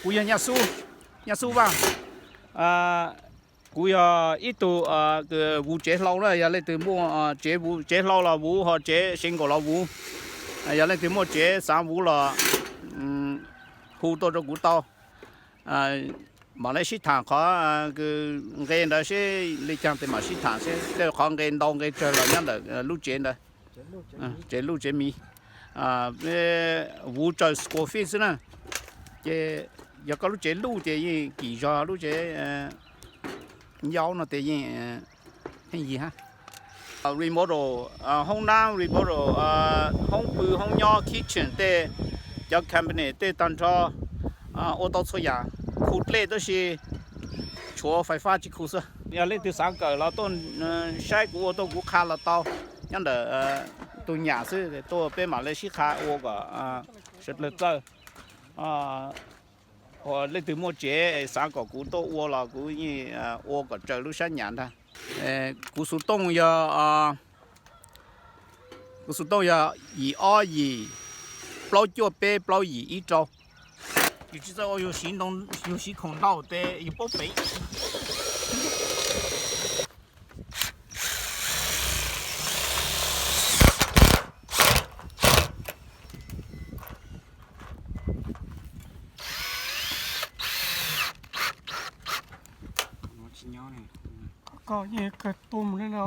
Kuv yog Nyaj Xub, Nyaj Xub Vaj. Kuv yog ib tug vuv tsev hlau na, yog leej twg muaj tsev hlau los vuv, ho tsev singles los vuv. Yog leej twg muaj tsev xav vuv los hu tuaj rau kuv tau. Mam li sib tham qhov nqe ntawd seb li cas, tes mam sib tham seb tej qhov nqe ntau nqe tsawg los nyob ntawm lub tsev ntawd, tsev luj tsev miv. Vuv tsaws school fees xwb na, ces yog koj lub tsev luj ces yeej kim zog lub tsev nyaub no ces yeej pheej yig hab. Remodel hoob nab, remodel hoob pw hoob nyob, kitchen tej, cov cabinet tej tag nrho, ua tau txhua yam, khu dlej tab sis tshuav fais fab tsis khu xwb. Yog leej twg xav kawm los tuaj saib kuv ua tuaj kuv qha los tau, nyob ntawm tus nyam xwb, tuaj peb mam li sib qha ua kom sawv dlawg txawj. Leej twg muaj tsev xav kom kuv tuaj ua los kuv yeej ua kom tsaws lub sab nyam ntag. Kuv xuv tooj yog, kuv xuv tooj yog yim ob yim, plaub cuaj peb plaub yim ib rau. Yus tsis txawj ua, yus siv khoom ntau tes yus paub peev. Koj yeej kawg tuaj mus li no.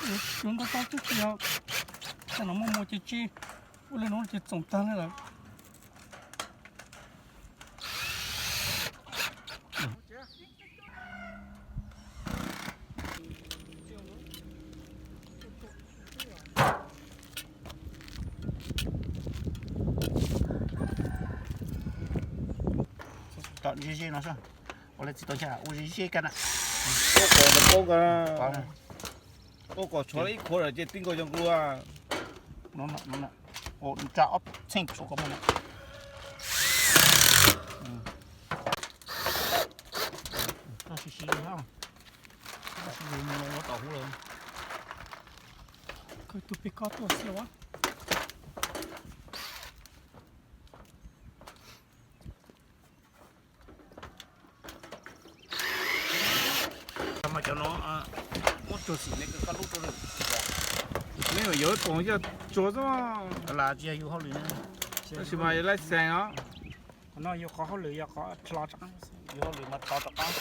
Yus ntaus tau twb tsis yog, tej no muaj muaj ces tsib, ua li no ces txoom tag li lawm. Tom ze ze no, ua li txiv tau ncha ua ze ze kab na. Ua kom tshuav ib qhuav lawm ces tib nkaus cov nqlua. Nra ob txheej tshuav kom muaj na. Koj siv siv li hab, koj siv li mus ua tom hub lawm. Koj tus peb kob tuaj xiab ua. Mas cov no muab tsuag xim ne, koj lub rau lwm xim. Ne mas yuav ib poom yog tsuag xwb. Las tsis yog yus hauj lwm, tab sis mas yus laij xees os. Qhov no yus qhov hauj lwm yog qhov dlho rov qab, yus hauj lwm mas dlho rov qab.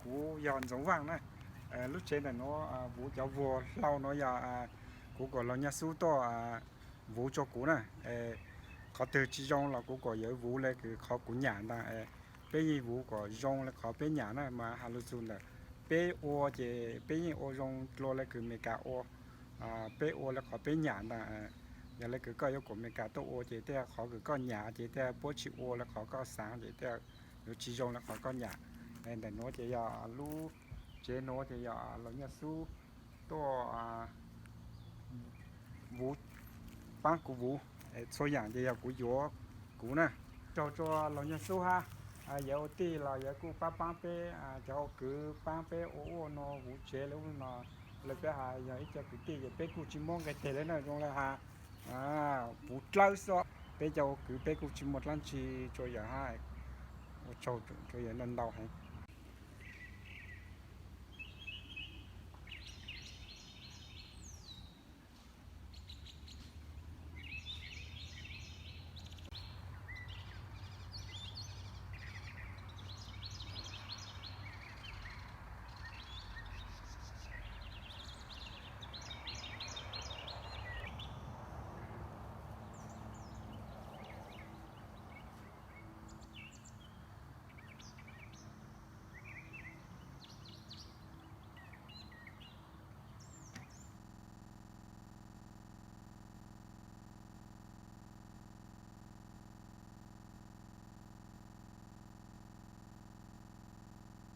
Kuv yog Ntxoov Vaj na. Lub tsev ntawm nuav vuv cov vuag hlau nuav yog kuv kom Laug Nyaj Xub tuaj vuv rau kuv na. Qhov twg tsis zoo los kuv kom yawm vuv le kws qhov kuv nyam ntag. Peb yeej vuv kom zoo le qhov peb nyam na, mas has lug txug ntawm peb ua ces peb yeej ua zoo dlua le kws Amelikas ua. Peb ua le qhov peb nyam ntag. Yog le kws koj yuav kom Amelikas tuaj ua ces tej qhov kws koj nyam ces tej puab tsis ua le qhov koj xaav ces tej yuav tsis zoo le qhov koj nyam. Ntawm nuav ces yog lub tsev nuav ces yog Laug Nyaj Xub tuaj vuv, paab kuv vuv, txhua yaam ces yog kuv yuav kuv na. Tsaug rua Laug Nyaj Xub hab, yawg ua tij los yawg kuj paab paab peb, cov ua kwv paab peb ua ua nuav vuv tsev le ub le no. Le peb has yog ib co kwv tij ces peb kuj tsis muab nqe teg le na, zoo le has vuv dlawb xwb. Peb cov ua kwv peb kuj tsis muaj dlaab tsi rua yawg hab. Ua tsaug rua yawg ntau ntau heev.